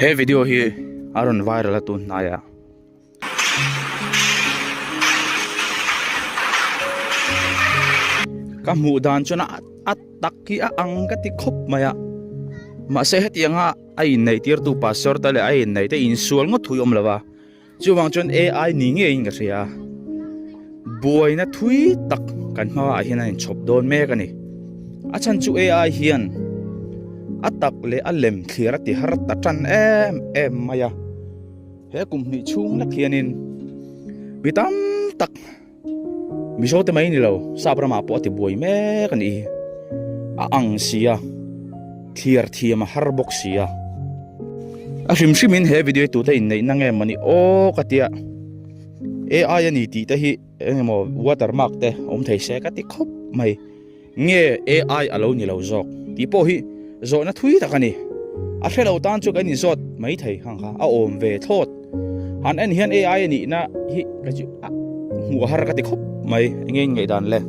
He video hi a rawn viral a tun hnai ah. Ka hmuh dan chuan a tak hi a ang ka ti khawp mai a mahse hetianga a inneih tirtu pastor te leh a inneih te insual ngawt thui awm lo va chuvang chuan ai ni ngeiin ka hria a buaina thui tak kan hmaah hian a inchhawp dawn mek a ni a chhan chu ai hian a tak leh a lem thlir a ti har ta tan em em mai a. He kum hnih chhung lek hianin mi tam tak Mizo te mai ni lo sap ramah pawh a ti buai mek a nih hi. A ang si a, thliar thiam a har bawk si a. A hrim hrimin he video hi tute inneihna nge mawni aw ka tia AI a ni tih te hi engemaw watermark te awm thei se ka ti khawp mai. Nge AI a lo ni lo zawk tih pawh hi zawhna thui tak a ni. A hre lo tan chu kan inzawt mai thei khang kha a awm ve thlawt. Han en hian AI a nihna hi ka chu a hmuh a har ka ti khawp mai enge in ngaihdan le.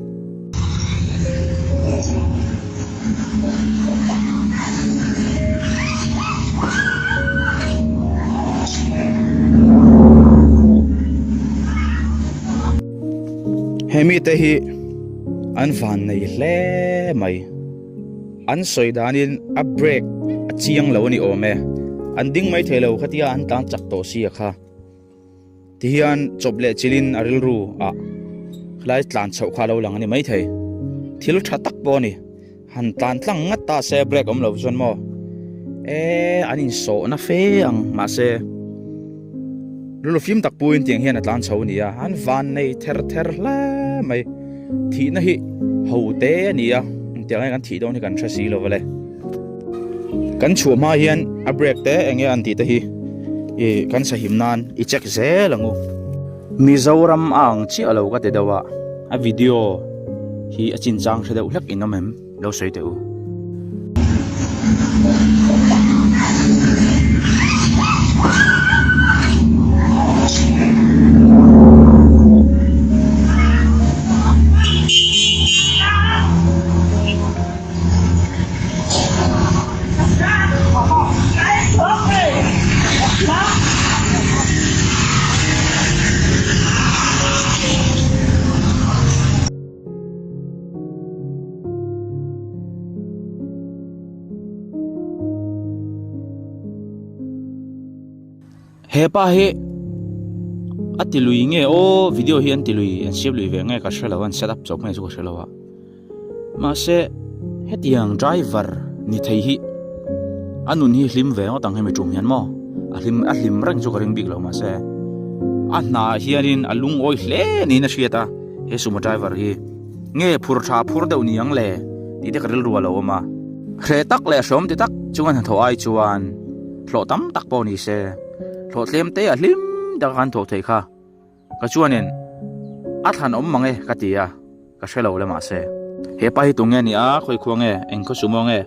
He mite hi an van nei hle mai. An sawi danin a brake a chiang lo a ni awm e. An ding mai thei lo khatia an tlan chak tawh si a kha. Tihian chawp leh chilhin a rilru ah khalai tlan chhoh kha a lo lang a ni mai thei. Thil tha tak pawh a ni. Han tlan tlang ngat ta se brake awm lo chuan maw e an insawhna fe ang mahse lulu fim tak puiin tiang hian a tlan chho a ni a an van nei ther ther hle mai thihna hi ho te a ni a engtiang nge kan thih dawn hi kan hre si lo vale kan chhuah hma hian a brake te eng nge an tih te hi ih kan sahim nan i check zel ang u. Mizoram a ang chiah lo ka ti deuh a. A video hi a chinchang hre deuh hlek in awm em? Lo sawi teh u. He pa hi a ti lui nge aw video hi an ti lui an siam lui ve nge ka hre lo an set up chawp nge chu ka hre lo a. Mahse hetiang driver ni thei hi a nun hi hlim ve ngawt ang hemi tum hian maw a hlim a hlim reng chu ka ring bik lo mahse a hna ah hianin a lungawi hle niin a hriat a he sumo driver hi nge phur tha phur deuh ni ang le tih te ka rilru a lo awm a hreh tak leh hreawm ti tak chunga hnathawh ai chuan hlawh tam tak pawh ni se hlawh tlem te a hlim tak a kan thawh theih kha. Ka chuanin a thlan awm mang e ka ti a, ka hre lo le mahse. He pa hi tunge ni a, khawi khua nge, eng khaw sumo nge?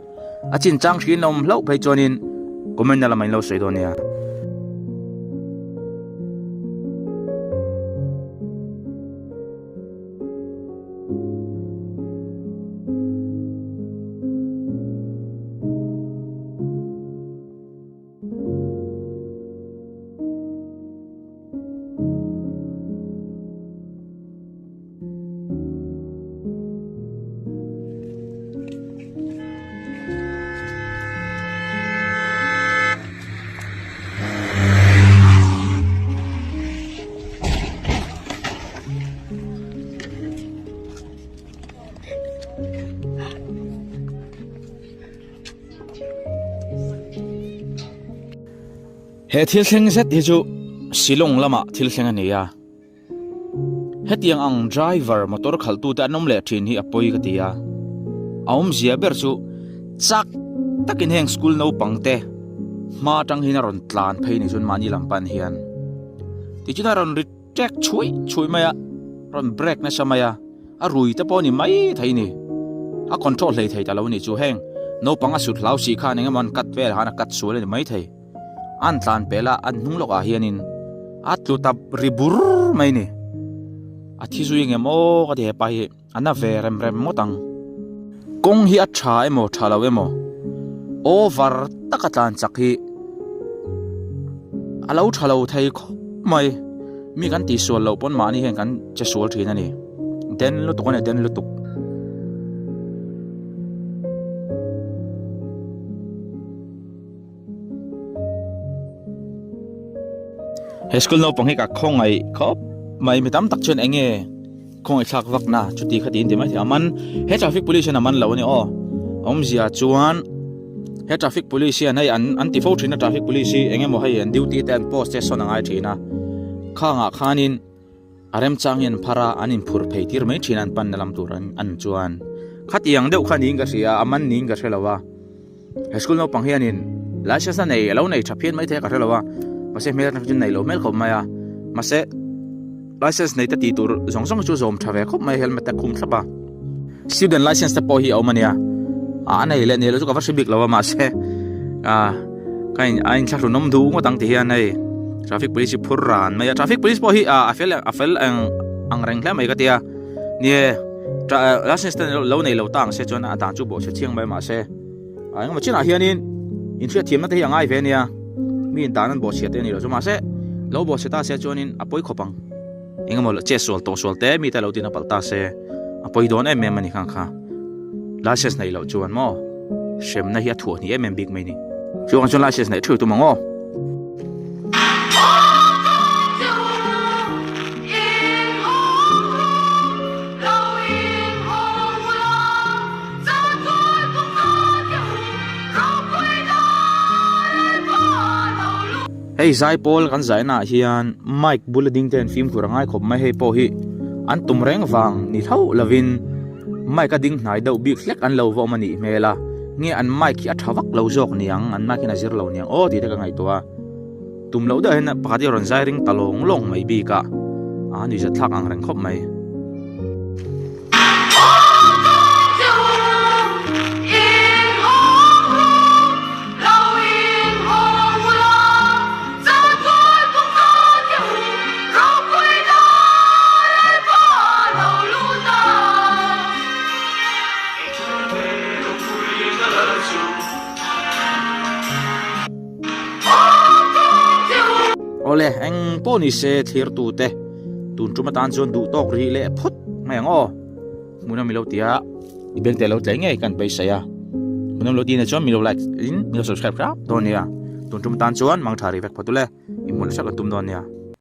A chinchang hriin awm hlauh phei chuanin comment na lamah in lo sawi dawn nia. He thil thleng zet hi chu Shillong lamah thil thleng a ni a, hetiang ang driver motor khalhtute an awm leh thin hi a pawi ka ti a, a awmzia ber chu chak takin heng school naupang te hma atang hian a rawn tlan phei ni chuan mahni lam pan hian tichuan a rawn ri ṭek chhuih chhuih mai a, rawn break nasa mai a. A rui te pawh a ni mai thei ni. A control hlei thei ta lo ni chu heng naupang a sut hlau si khan engemaw an cut vel han a cut sual a ni mai thei. An tlan pel a an hnung lawkah hianin a tlu ta ri bur mai ni. A thi zui engem aw ka ti hepa hi a na ve rem rem ngawt ang. Kawng hi a tha emaw tha lo emaw over taka tlan chak hi. A lo tha lo thei khawp mai. Mi kan tihsual loh pawn mahni hian kan che sual thin a ni. Den lutuk a ni, den lutuk. He school naupang hi ka khawngaih khawp mai mi tam tak chuan eng nge khawngaih thlak vak na chuti kha tiin ti mai thei a man he traffic police hian a man lo a ni aw awmzia chuan he traffic police hian hei an an ti fo thin a traffic police hi eng emaw hei an duty te an post te sawn a ngai thin a khangah khanin a remchang hian phar a an inphur phei tir mai thin a an panna lam tur an an chuan khatiang deuh kha niin ka hria a man niin ka hre lo a. He school naupang hianin license a nei a lo nei tha phian maithei a ka hre lo a mahse hmel atang chuan nei lo hmel khawp mai a mahse license nei te tih tur zawng zawng chu zawm tha ve khawp mai helmet te khum thlap a student license te pawh hi a awm a nia ah a nei leh nei lo chu ka va hre bik lo a mahse ah ka in a inthlahrun awm duh ngawt ang ti hian hei traffic police hi phur ran mai a traffic police pawh hi ah a fel a fel ang ang reng hle mai ka tia nie license te lo nei lo ta ang se chuan a dan chu bawhchhe chiang mai mahse. A engemaw chinah hianin inhriat thiamna te hi a ngai ve ania, mi in dan an bawhchhiat te a ni lo chu mahse lo bawhchhe ta se chuanin a pawi khawp ang. Engemaw che sual tawh sual te mi te lo tin a palh ta se a pawi dawn em em a ni khang kha. License neih loh chuan maw hremna hi a thuah hnih em em bik mai ni. Chuang chuan license neih theuh tum ang aw. Hei zaipawl kan zaina ah hian mic bula ding te an fimkhur a ngai khawp mai hei pawh hi an tum reng vang ni tho lovin mic a ding hnai deuh bik hlek an lo va awm a nih hmel a nge an mic hi a tha vak lo zawk niang an mic hian a zir lo niang aw tih te ka ngaihtuah a tum loh deuh hian pakhat hi a rawn zai ring ta lawng lawng mai bik a a nuihzat thlak ang reng khawp mai. Awle, eng pawh ni se thlir tute tun tum atan chuan duh tawk rih leh phawt mai ang aw. Hmunawm ilo tia i beng te lo tlai ngei kan beisei a. Hmunawm ilo tihna chuan milo like in milo subscribe hrap dawn nia. Tun tum atan chuan mangtha rih vek phawt ule, i hmuh nasa kan tum dawn nia.